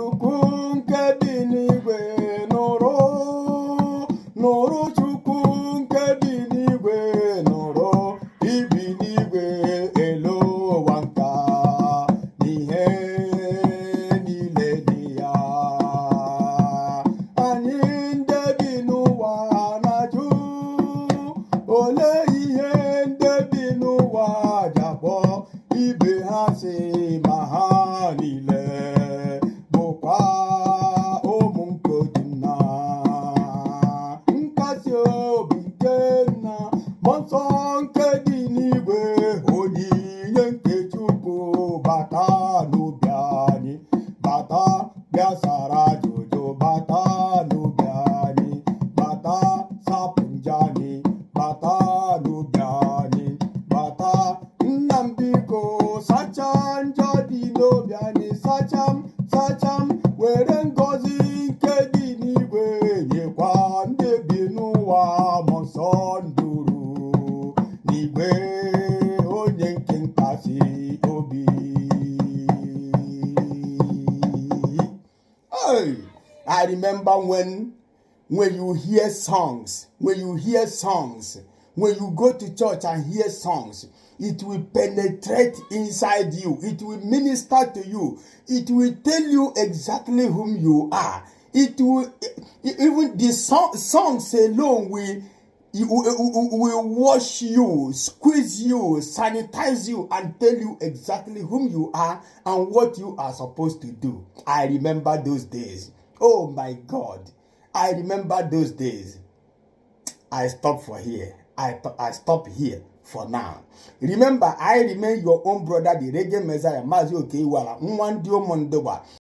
Chukwu nke bi n'igwe, nụrụ, nụrụ. Chukwu nke bi n'igwe, nụrụ. Ibi n'igwe elu ụwa nka n'ihe niile dị ya. Anyị ndị bi n'ụwa na-ajụ olee ihe ndị bi n'ụwa ji akpọ ibe ha sị ma ha niile bụkwa ụmụ nke otu nna. Nkasi obi nke nna, mmụọ nsọ nke dị n'igwe, onyinye nke Chukwu, bata n'obi anyị, bata bịa sara ajụjụ, bata n'obi anyị, bata sapụ njọ anyị, bata n'obi anyị, bata nna m, biko sachaa njọ dị n'obi anyị, sacha m, sacha m, were ngọzi nke dị n'igwe nyekwa ndị bi n'ụwa. Mmụọ nsọ nduru n'igwe, onye nke nkasi obi. Hey, I remember when you hear songs, when you hear songs, when you go to church and hear songs, it will penetrate inside you. It will minister to you. It will tell you exactly whom you are. It will even the songs alone will wash you, squeeze you, sanitize you, and tell you exactly whom you are and what you are supposed to do. I remember those days. Oh my God. I remember those days. I stop for here. I stop here for now. Remember, I remain your own brother, the Reggae Messiah, Mazi Okeiwala, nwa ndị ụmụndụgba.